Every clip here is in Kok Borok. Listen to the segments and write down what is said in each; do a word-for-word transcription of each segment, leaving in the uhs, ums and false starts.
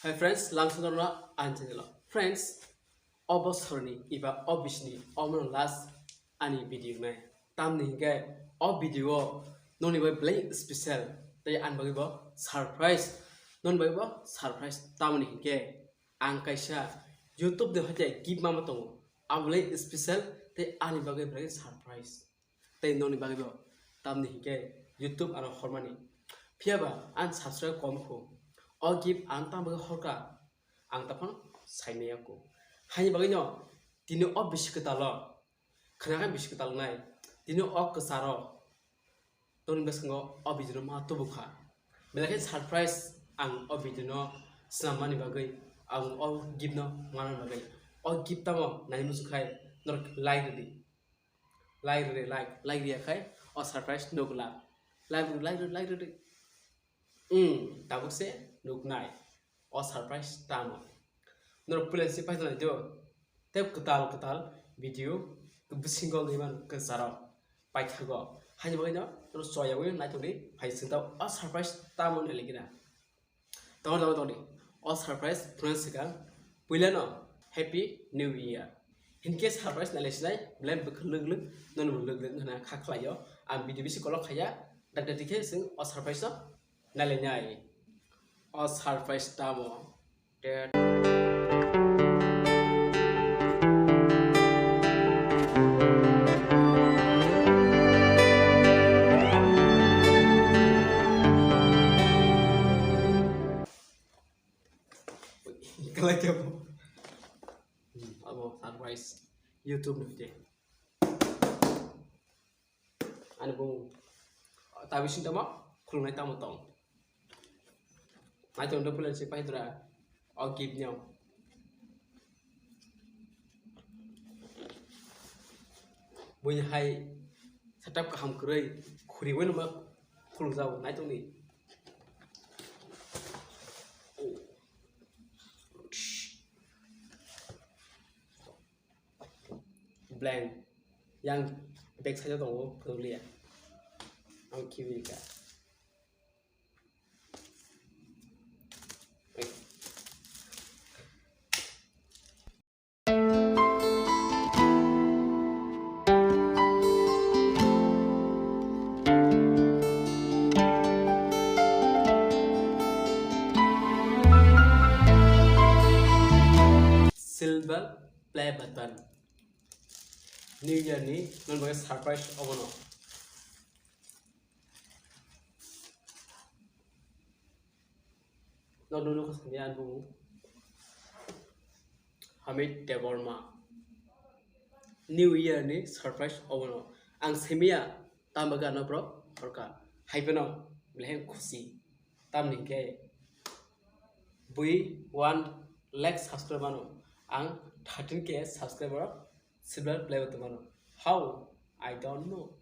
Hi friends, lamsong no ang channel o. Friends, o bosorni iba o bisni omo last ani video nai. Tamni hinkhe o video o noni bai belai special tei ani bagwi bo surprise. Noni bai bo surprise tamni hinkhe ang kaisa YouTube ni hoite gift mama tongo. Abo belai special tei ani bagwi belai surprise. Tei noni bagwi bo tamni hinkhe YouTube ano hormani. Phiya ba ang subscribe kom kho. O gift ang tamo bagwi horka ang tamo saimaya kho. Haini bagwi no tini o bisi kwtal o khna khe bisi kwtal nai. Tini o kwcharo toni bwskango o video no ma tubu kha. Belai khe surprise ang o video no swnam mani bagwi ang o gift no manani bagwi. O gift tamo nai muchung khai norok like rwdi. Like rwdi, like, like riya khai o surprise nukla. Like rwdi, like rwdi, like rwdi. Hmm, tabuk se nuknai. O surprise tamo. Norok puila se paithak nai do. Tei kwtal kwtal video bisingo naiman kwcharo paithago. Haini bagwi no norok choyawi naithokdi phai singtao o surprise tamo nai likina. Tongor tongor tongdi. O surprise phunani swkang puilano Happy New Year. Hinkhe surprise nailai sinai belai bwkha lwk lwk nono bo lwk lwk hwnna kha khlaio. Ang video bisi kolok khaiya. Dakti khe chwng o surprise no nailai nai. O surprise tamo. Tet. Kalai kebo. Hmm, abo surprise. YouTube ni de. Ani bung tabi sing tamo khulungnai tamo tong. Nai tong do pulan si paidra o gift nyam. Bui hai setup kaham kwrwi khuri bai numa khulung jao nai tong ni. Blank. Yang back side o tongo, phunukliya. Ang kibi ka. Silver play button. New Year ni nokni bagwi surprise obono. Nokno nukha simi ani bumung Hamid Debbarma. New Year ni surprise obono. Ang simiya tamo bagwi ano borok horka. Hai phano belai khe khusi. Tamni hinkhe bui one lakh subscriber mano. Ang thirteen K subscriber silver play button mano. How? I don't know.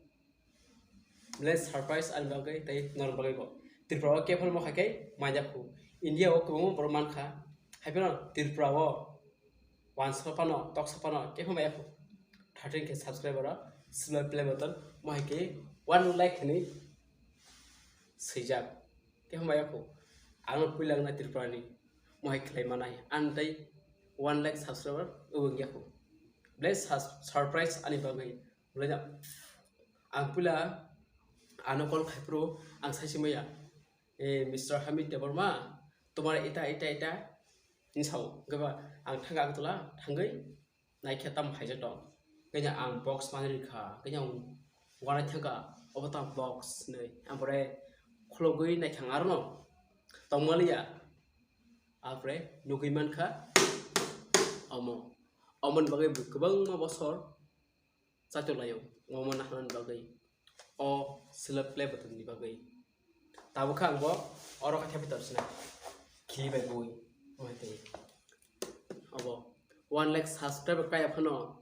Belai surprise ani bagwi tei norok bagwi bo. Tripura o khe phano bo hai khe manjak khu. India o kwbangma borok mankha. Hai phano Tripura o wansa phano, toksa phano khe phano maya khu. Thirteen K subscriber o silver play button mo hai khe one lakh hinwi swijak. Khe phano maya khu. Ang puila wngna Tripura ni mo hai khlai manai. Ang tei one lakh subscriber wng ya khu. Belai sus-, surprise ani bagwi. Belai ang puila ano call khai phuru ang sai simaya, "Eh, Mister Hamid Debbarma, tomar eta, eta, eta," hinwi sao. Hwnkhe ba ang thangkha Agartala, thangwi naikhe tamo phaijak tong. Hwnkhe ang box manwi rwkha, hwnkhe ang uanaui thangkha, obo tamo box hinwi. Ang pore kholobwi naikha ang arono tongmaliya. Apre nugwi mankha omo. Omoni bagwi bo kwbangma bosor chaitokhlaio, omo naharnani bagwi, o silver play button ni bagwi. Tabuk khe ang bo oro khe thepui tongsinai, khili bai bui, omo hai tei. Obo one lakh subscriber kaya phano,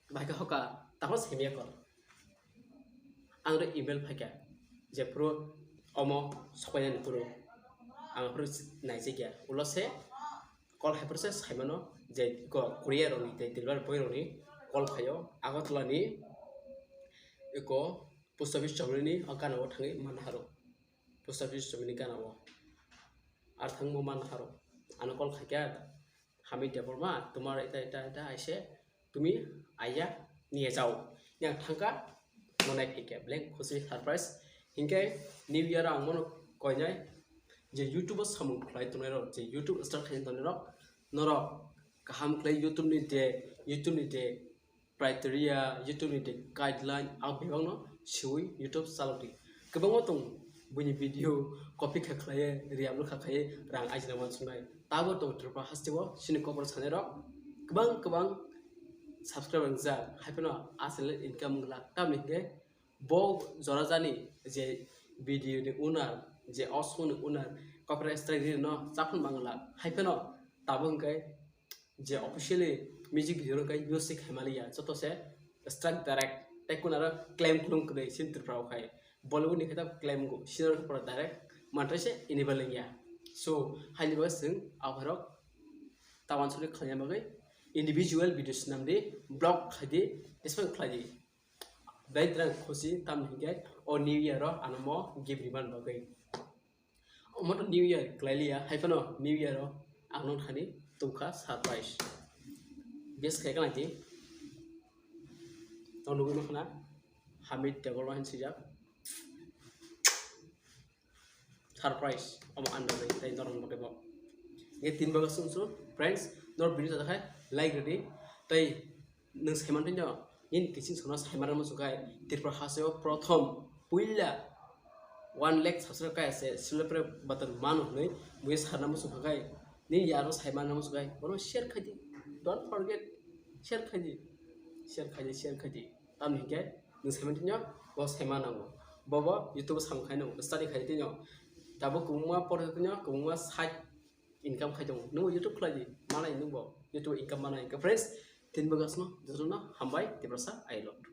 bai khe hoka, tamo semiya kor. Ang ro email phaikha, jephuru omo sokainani phuru, ang phuru naijakya, ulo se call hai phuru se saimano je iko courier rokni tei delivery boy rokni call phaio, Agartala ni iko post office chomoni ni o gana o thangwi manna haro, post office chomoni gana o. Arthang mo man haro. Ano call khaikha, Hamid Debbarma, tumar eta eta eta aise, tumi aya niye jao. Yang thangka, monai phike, blank, khusi surprise. Hinke New Year ang mono koinai, je YouTube o samung khlai tongnai rok, je YouTube start khlai tongnai rok, norok kaham khlai YouTube ni de, YouTube ni de criteria, YouTube ni de guideline, ang bebakno siwi YouTube chalokdi. Kwbangma tong buini video copy kha khlaiye, reupload kha khlaiye, rang ajina wansuknai. Tabo tong Tripura hasteo, sini kokborok sanai rok kwbang kwbang subscriber wngjak, hai phano a channel income wngla, tamni hwnkhe bo jora jani je video ni owner, je o song ni owner, copyright strike rino chaphang mangla, hai phano tabo hwnkhe je officially music video no kai use se khaimaliya, joto se strike direct, tei kunaro claim klung kwrwi sin Tripura o khai. Bollywood ni khe ta claim go, senior pura direct, mantrai se enable wngya. So, haini bagwi chwng aphai rok ta wansukni khlaina bagwi individual video swnam di, block khai di, respond khlai di. Belai twrang khusi, tamni hinkhe o New Year o ano mo gift riban bagwi. Omo to New Year khlai liya, hai phano New Year o ang nung thani tungkha surprise. Guess khai kana di. To nugwi makhna Hamid Debbarma hin sijak. Surprise, omo anda bai tai norok bagwi bo. Nge tin baga sung sung, friends, nor video ta khai like redi, tai nung saiman tino, yin kising sono saiman mo sukai, Tripura hasteo prothom puila one lakh subscribe kai ase, silver play button mano hwnwi, mui sarna mo sukai, ni yaro saiman mo sukai, bono share khai di, don't forget, share khai di, share khai di, share khai di. Tamni hinkhe nwng saiman tino, bo saiman nango. Bobo YouTube o samung khai nango, study khai tino. Tabuk kwbangma porjak tino, kwbangma side income khai tongo. Nwngbo YouTube khlai di, manai nwngbo YouTube income manai. Hwnkhe friends, tin bagasno jotono hambai, Tiprasa, I love you.